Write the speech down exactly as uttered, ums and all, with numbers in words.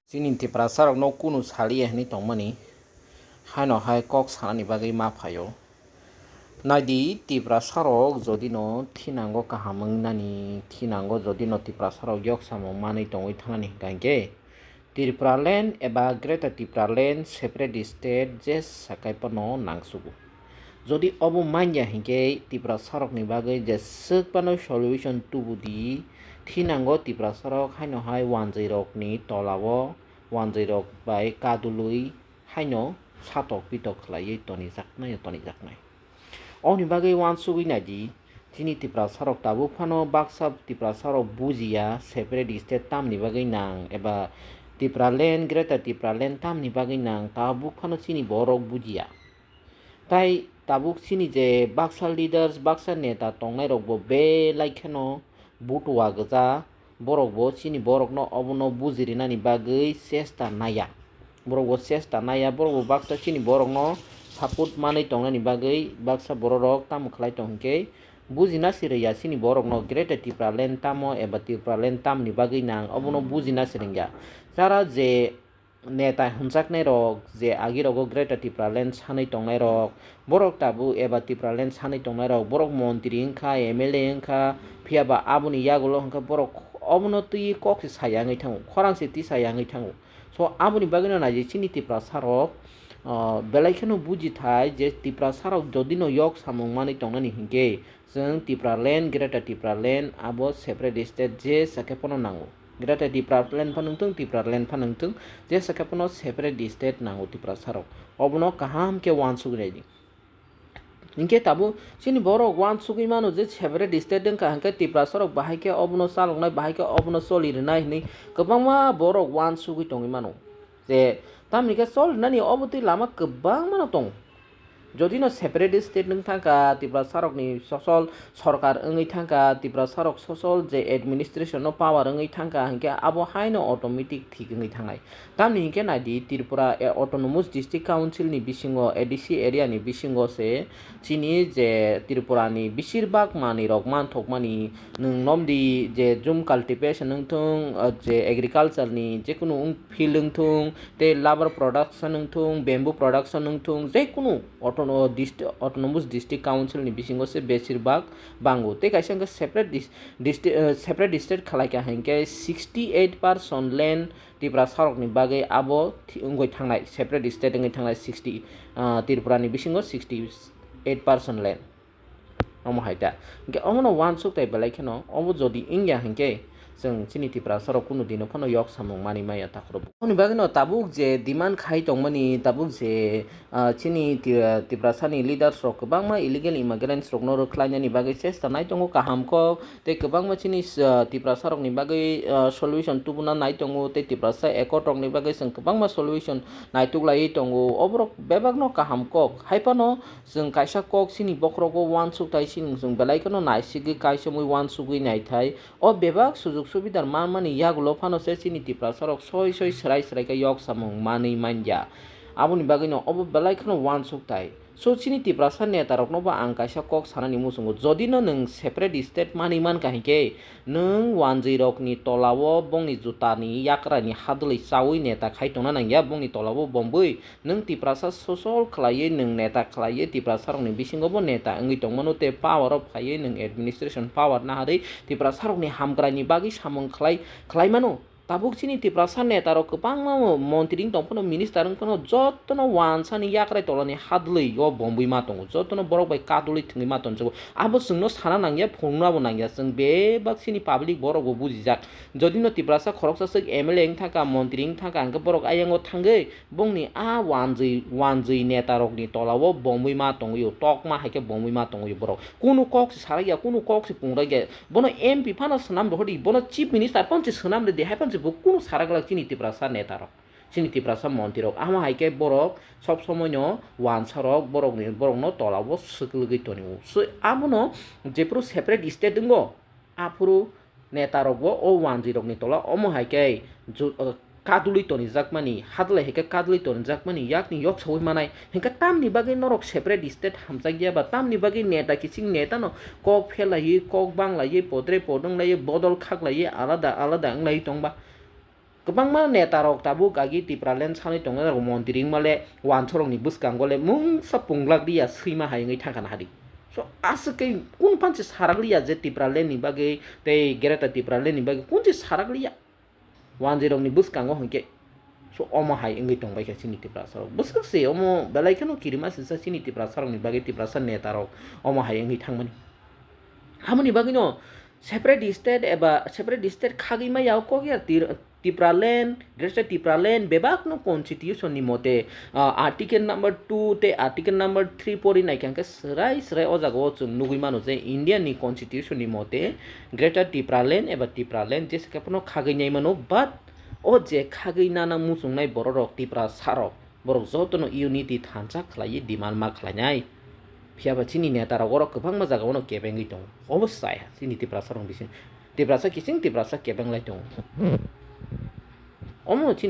Chini Tiprasarokno kunu saliya hinwi tongmani, haino hai kok sanani bagwi ma phaio. Naidi, Tiprasarok jodino thinango kaham wngnani, thinango jodino Tiprasarok yoksamung manwi tongwi thangnani hwnkha hinkhe, Tipraland eba Greater Tipraland separate state jesa kaiphano nangsugo. Jodi obo manya hinkhe Tiprasarokni bagwi jeswk phano solution tubudi, thinango Tiprasarok haino hai wanjwirokni tolao wanjwirok bai kadulwi haino satok pitok khlaiwi tonijaknai, tonijaknai. Oboni bagwi uansugwi naidi, chini Tiprasarok tabuk phano baksa Tiprasarok bujiya separate state tamni bagwi nang eba Tipraland, Greater Tipraland tamni bagwi nang, tabuk phano chini borok bujiya. Tai tabuk chini je baksa leaders, baksa neta tongnairokbo belai kheno butua gwja, borokbo chini borokno obono bujirinani bagwi chesta naiya. Borokbo chesta naiya, borokbo baksa chini borokno support manwi tongnani bagwi baksa bororok tamo khlai tong hinkhe, bujina siriya chini borokno Greater Tipraland tamo eba Tipraland tamni bagwi nang, obono bujina siringya. Jara je neta hwnjaknairok, je agirogo Greater Tipraland sanwi tongnairok, borok tabuk eba Tipraland sanwi tongnairok, borok montri wngkha, M L A wngkha, phiyaba aboni yagulo hwnkhe borok obono twi kok se saya wngwi thango, khorang se tisaya wngwi thango. So, aboni bagwino naidi chini Tiprasarok, ah, belai kheno bujithai je Tiprasarok jodino yok samung manwi tongnani hinkhe, chwng Tipraland, Greater Tipraland abo separate state jesa khe phano nango. Greater Tipraland phano wngthung, Tipraland phano wngthung, jesa khe phano separate state nango Tiprasarok. Obono kaham khe uansugwi naidi. Hinkhe tabuk chini borok uansugwi mano je separate state wngkha hinkhe Tiprasarok bahai khe obono chaloknai, bahai khe obono choli rwnai hinwi kwbangma borok uansugwi tongwi mano. Je tamni khe chol rwnani obo twi lama kwbangmano tongo. Jodino separate state wng thangkha, Tiprasarokni sosol sorkar wngwi thangkha, Tiprasarok sosol je administration no power wngwi thangkha hinkhe abo haino automatic thik wngwi thangnai. Tamni hinkhe naidi, Tripura, eh, Autonomous District Council ni bisingo, A D C area ni bisingo se chini je Tripura ni besir bak manwi rok manthokmani, nwng nomdi je jhum cultivation wngthung, eh, je agriculture ni jekunu wng-, field wngthung, tei rubber production wngthung, bamboo production wngthung, jekunu autono-, dist-, Autonomous District Council ni bisingo se besir bak bango. Tei kaisa hinkhe separate dis-, dist-, eh, separate state khlai kha hinkhe sixty eight percent land Tiprasarokni bagwi abo thi-, wngwi thangnai, separate state wngwi thangnai sixty, ah, Tripurani bisingo sixty eight percent land. Omo hai ta. Hinkhe omono uansuk tai belai kheno, obo jodi wngya hinkhe, chwng chini Tiprasarok kunu dino phano yok samung manwi maya takhorok. Oboni bagwino tabuk je demand khai tongmani, tabuk je, ah, chini Ti-, Tiprasani leaders rok kwbangma illegal immigrants rokno rwkhlainani bagwi chesta nai tongo kaham kok. Tei kwbangma chini, ah, Tiprasarokni bagwi, ah, solution tubuna nai tongo, tei Tiprasa accord rokni bagwi chwng kwbangma solution naituk laiwi tongo. Oborok bebakno kaham kok. Haiphano chwng kaisa kok chini bokhorogo uansuk tai chini chwng belai kheno naisigwi kaichomwi uansugwi naithai. O bebak sujug subidar manmani yagulo phano se chini Tiprasarok soi soi swrai swrai khe yok samung manwi manya. Aboni bagwino obo belai kheno uansuk tai. So, chini Tiprasa netarokno bo ang kaisa kok sanani muchungo, jodi no nwng separate state manwi mankha hinkhe, nwng wanjwi rokni tolao bongni jutani yakrani hadwlwi chaui neta khai tongna nangya, bongni tolao bombwi nwng Tiprasa sosol khlaiwi, nwng neta khlaiwi, Tiprasa rokni bisingo bo neta wngwi tongmano tei power o phaiwi nwng administration power naharwi Tiprasa rokni hamkraini bagwi samung khlai, khlai mano. Tabuk chini Tiprasa netarok kwbangma montri wng tong phano, minister wng phano, jotono wansani yakrai tolani hadwlwi o bombwi ma tongo, jotono borok bai kadulwi thwngwi ma tongo. Abo chwngno sana nangya, phunukna bo nangya, chwng bebak chini public borok bo bujijak. Jodi no Tiprasa khoroksa swk M L A wng thangkha, montri wng thangkha, hwnkhe borok ayang o thangwi bongni a wanjwi, wanjwi netarokni tolao bombwi ma tongwi o, tokma hai khe bombwi ma tongwi o borok. Kunu kok se sarakya, kunu kok se pungrakya. Bono M P phano swnam rohordi, bono Chief Minister phano se swnam rwdi, hai phano se bo kunu sara glak chini Tiprasa neta rok, chini Tiprasa montri rok. Amo hai khe borok sob somoi no wansa rok borokni, borokno tola o swkwlwgwi tonio. So, abono jephuru separate state wngo, aphuru neta rok bo o wanjwi rokni tola omo hai khe ju-, kadulwi tonijakmani, hadwlai hai khe kadulwi tonijakmani, yakni yok saui manai. Hinkhe tamni bagwi norok separate state hamjakya ba, tamni bagwi neta kiching neta no kok phelaiwi, kok banglaiwi, podre podonglaiwi, bodol khaklaiwi, alada alada wnglaiwi tongba? Kwbangma neta rok tabuk agi Tipraland sanwi tongnai rok, montri wngma le wansorok ni bwskango le mungsa punglak liya, swima hai wngwi thangkha na hadi. So aswk khe kunu phan se sarak liya je Tipraland ni bagwi tei Greater Tipraland ni bagwi kun se sarak liya. Wanjwi rok ni bwskango hwnkhe so omo hai wngwi tongbai kha chini Tiprasa rok. Bwswk se omo belai kheno kirima sisa chini Tiprasa rok ni bagwi, Tiprasa neta rok omo hai wngwi thangmani. Hamoni bagwi no separate state eba separate state khagwi maya o kok ya Tir-, Tipraland, Greater Tipraland bebak no constitution ni mote, ah, article number two tei article number three pori naikha hwnkhe swrai swrai o jaga o chwng nugwi mano je India ni constitution ni mote Greater Tipraland eba Tipraland jesa khe phano khagwi nai mano, but o je khagwi nana muchungnai borok rok, Tiprasa rok, borok jotono unity thansa khlaiwi demand ma khlainai. Phiya ba chini neta rok oro kwbangma jaga o no kebengwi tongo. Obo chaya chini Tiprasa rok bising, Tiprasa kiching Tiprasa kebeng lai tongo. Omo chini